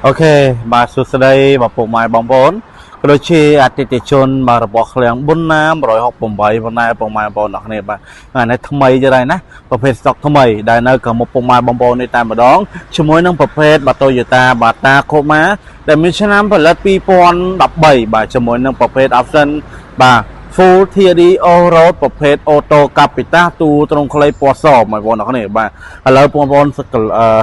OK បាទសួស្តីបាទពុកម៉ែបងប្អូនក៏ដូចជាអតិថិជនបាទរបស់ឃ្លាំងប៊ុនណា168ប៉ុណ្ណែពុកម៉ែបងប្អូនអរគ្នាបាទថ្ងៃនេះថ្មីទៀតហើយណាប្រភេទស្តុកថ្មីដែលនៅខាងមុខពុកម៉ែបងប្អូននេះតែម្ដងជាមួយនឹងប្រភេទបាទ Toyota បាទ Tacoma ដែលមានឆ្នាំផលិត2013បាទជាមួយនឹងប្រភេទ option បាទ Full TD All Road ប្រភេទ Auto Capita ទូត្រង់ខ្លីពណ៌សបងប្អូនអរគ្នាបាទឥឡូវបងប្អូន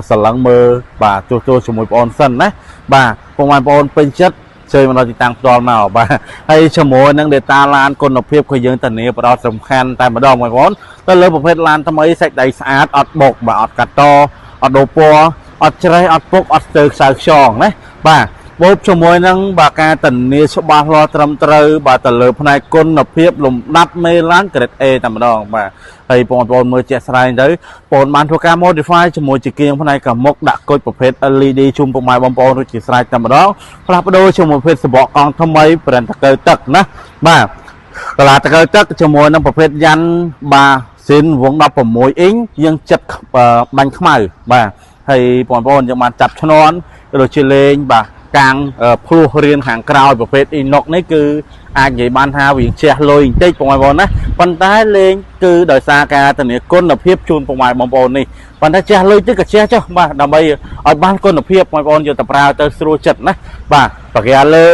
សឡឹងមើលបាទជួសជុលជាមួយបងប្អូនសិនណាបាទបងប្អូនពេញចិត្តជើញមកដល់ទីតាំងផ្ទាល់មកបាទហើយជាមួយនឹង data ឡានគុណភាពគឺយើងធានាផ្ដោតសំខាន់តែម្ដងបងប្អូនទៅលើប្រភេទឡានថ្មីសាច់ដៃស្អាតអត់បុកបាទអត់កាត់តអត់ដូរពណ៌អត់ច្រេះអត់ពុកអត់ស្ទើខ្សៅខ្យងណាបាទបូកជាមួយនឹងបាទការធានាច្បាស់លាស់ត្រឹមត្រូវបាទទៅលើផ្នែកគុណភាពលំដាប់មេឡាន grade A តែម្ដងបាទហើយបងប្អូនមើលជាក់ស្ដែងទៅបងបានធ្វើការ modify ជាមួយជាគៀងផ្នែកកាមុកដាក់គុជប្រភេទ LED ជូនពុកម៉ែបងប្អូនរួចជាស្រេចតែម្ដងផ្លាស់ប្ដូរជាមួយប្រភេទសបកកង់ថ្មី brand តកៅទឹកណាបាទកាឡាតកៅទឹកជាមួយនឹងប្រភេទយ៉ាន់បាទស៊ីនវង16អ៊ីងយើងចិត្តបាញ់ខ្មៅបាទហើយបងប្អូនយើងបានចាប់ឈ្នន់ក៏ដូចជាលេងបាទកាំងភ្លោះរៀនខាងក្រោយប្រភេទ Inox នេះគឺអាចនិយាយបានថាវាជះលុយបន្តិចបងប្អូនណាប៉ុន្តែលេងគឺដោយសារការធានាគុណភាពជូនពុកម៉ែបងប្អូននេះប៉ុន្តែជះលុយតិចក៏ជះចុះបាទដើម្បីឲ្យបានគុណភាពបងប្អូនយកទៅប្រើទៅស្រួលចិត្តណាបាទបកាលើ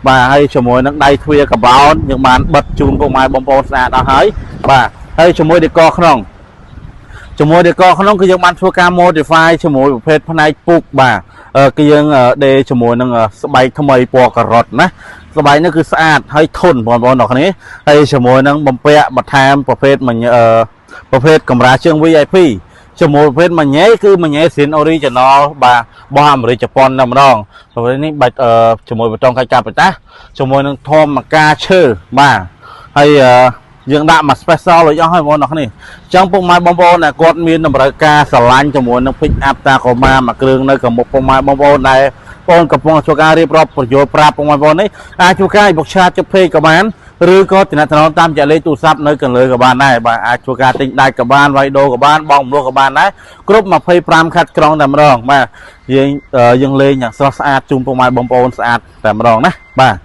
បាទហើយជាមួយនឹងដៃទ្វារកបោនយើងបានបិទជូនពុកម៉ែបងប្អូនស្អាតអស់ហើយបាទហើយជាមួយដេកក្នុងជាមួយដេកក្នុងគឺយើងបានធ្វើការ modify ជាមួយប្រភេទផ្នែកពុកបាទគឺយើងដេជាមួយនឹងស្បែកថ្មីពណ៌ការ៉ុតណាស្បែកនេះគឺស្អាតហើយធន់បងប្អូនអរគ្នាហើយជាមួយនឹងបំពាក់បន្ថែមប្រភេទមួយប្រភេទកម្រាលជើង VIP ជាមួយប្រភេទម៉ាញ៉េគឺម៉ាញ៉េស៊ីន original បាទរបស់អាមេរិកជប៉ុនតែម្ដងប្រភេទនេះបាច់ជាមួយបតងកាច់កាបតាជាមួយនឹងធម្មការឈើបាទហើយយើងដាក់មក special ដូចអស់ហើយបងប្អូនអរគ្នាអញ្ចឹងពុកម៉ែបងប្អូនដែលគាត់មានតម្រូវការស្រឡាញ់ជាមួយនឹង pick up Tacoma មួយគ្រឿងនៅខាងមុខពុកម៉ែបងប្អូនដែលបងកំពុងធ្វើការរៀបរាប់ប្រយោលប្រាប់ពុកម៉ែបងប្អូននេះអាចធ្វើការបុកឆាតចុះពេកក៏បានឬក៏តំណតំណតាមជាលេខទូរស័ព្ទនៅខាងលើក៏បានដែរបាទអាចធ្វើការទិញដាច់ក៏បានវាយដូរក៏បានបងមលោះក៏បានដែរគ្រប់25ខេត្តក្រុងតែម្ដងបាទយើងយើងលេងយ៉ាងស្រស់ស្អាតជូនពុកម៉ែបងប្អូនស្អាតតែម្ដងណាបាទ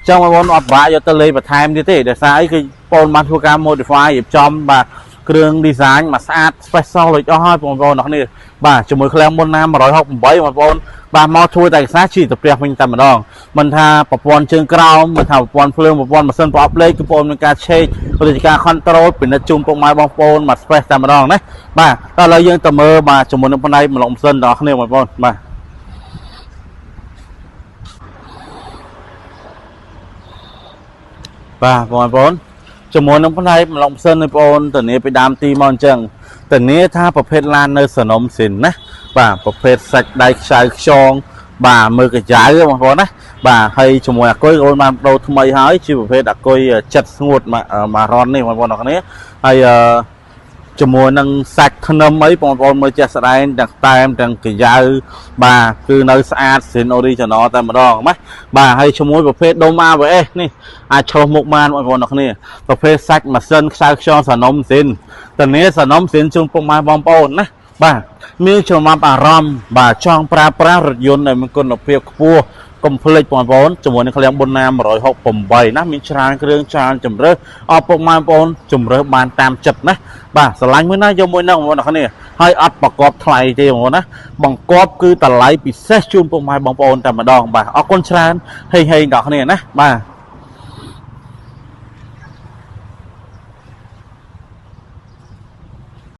ចង់បងប្អូនអត់បាក់យកទៅលេងបន្ថែមទៀតទេដោយសារអីគឺបងបានធ្វើការ modify រៀបចំបាទគ្រឿង design មកស្អាត special ដូចអស់ហើយបងប្អូនអរគ្នាបាទជាមួយឃ្លាំងមុនណា168បងប្អូនបាទមកធ្វើតែឯកសារជីទៅផ្ទះវិញតែម្ដងមិនថាប្រព័ន្ធជើងក្រោមមិនថាប្រព័ន្ធភ្លើងប្រព័ន្ធម៉ាស៊ីនប្រអប់លេខគឺបងប្អូនមានការឆេកឬជាការ control ពិនិត្យជូនពុកម៉ែបងប្អូនមក space តែម្ដងណាបាទតោះឥឡូវយើងទៅមើលបាទជាមួយនឹងផ្នែកម្លងម៉ាស៊ីនដល់គ្នាបងប្អូនបាទបាទបងប្អូនជាមួយនឹងផ្នែកម្លងម៉ាស៊ីននេះបងប្អូនធានាពីដើមទីមកអញ្ចឹងធានាថាប្រភេទឡាននៅសនំសិនណាបាទប្រភេទសាច់ដៃខ្ចៅខ្យងបាទមើលកាចៅបងប្អូនណាបាទហើយជាមួយអាគុយអូនបានដូរថ្មីហើយជាប្រភេទអាគុយចិត្តស្ងួតមួយរ៉ននេះបងប្អូនអរគ្នាហើយអឺជាមួយនឹងសាច់ធ្នឹមអីបងប្អូនមើលចេះស្ដែងទាំងតែមទាំងកាយ៉ៅបាទគឺនៅស្អាតស៊ីន original តែម្ដងណាបាទហើយជាមួយប្រភេទដុំ ABS នេះអាចឆ្លុះមុខបានបងប្អូនអរគ្នាប្រភេទសាច់ម៉ាស៊ីនខ្សៅខ្យងសនំស៊ីនតានីសនំស៊ីនជូនពុកម៉ែបងប្អូនណាបាទមានចំណាប់អារម្មណ៍បាទចង់ប្រើប្រាស់រថយន្តដែលមានគុណភាពខ្ពស់កុំភ្លេចបងប្អូនជាមួយនឹងឃ្លាំងប៊ុនណា168ណាមានច្រើនគ្រឿងច្រើនជំរើសអរពុកម៉ែបងប្អូនជំរើសបានតាមចិត្តណាបាទស្រឡាញ់មួយណាយកមួយហ្នឹងបងប្អូនអរគ្នាហើយអត់ប្រកបថ្លៃទេបងប្អូនណាបង្កប់គឺតម្លៃពិសេសជូនពុកម៉ែបងប្អូនតែម្ដងបាទអរគុណច្រើនហេងហេងដល់គ្នាណាបាទ។